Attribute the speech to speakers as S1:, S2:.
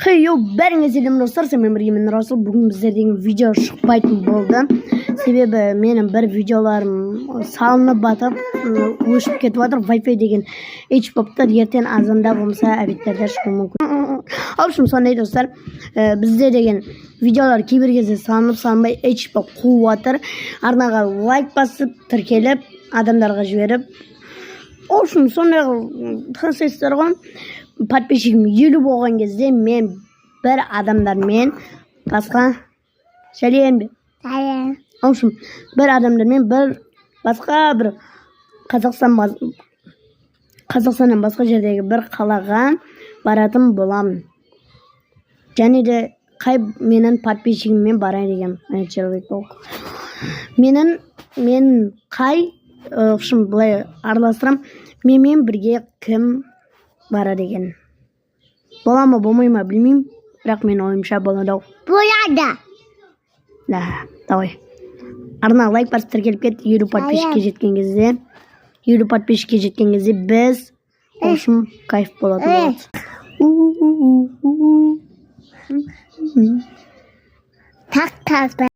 S1: Хей, йоу, бәріңе сәлем, достар! Сенімен бірге мен, Расул. Бүгін біздер деген видео шықпайтын болды, себебі менің бір видеоларым салынып батып, өшіп кетіп жатыр. Wi-Fi деген өшіп болып тұр. Ертең азанда болмаса обедтерде шығуы мүмкін. В общем, сондай, достар. Бізде деген видеолар кейбір кезде салынып, салынбай, өшіп болып қуып жатыр. Арнаға лайк басып, тіркеліп, адамдарға жіберіп, в общем, сондай тырысасыздар ғой. Подписчигім 50 болған кезде мен бір адамдармен басқа, сәлем бе?
S2: Сәлем.
S1: В общем, бір адамдармен бір басқа бір Қазақстаннан басқа жердегі бір қалаға баратын боламын. Және де қай менің подписчигіммен барайын деген человек паук менің мен қай, в общем, былай араластырамын, менімен бірге кім барады екен? Бола ма, болмай ма, білмеймін, бірақ менің ойымша, болады ау.
S2: Болады.
S1: Да, давай, арна лайк басып, тіркеліп кет. 50 подписчикке жеткен кезде, 50 подписчикке жеткен кезде біз, в общем, кайф болатын болады. У-у-у-у.
S2: Так, так.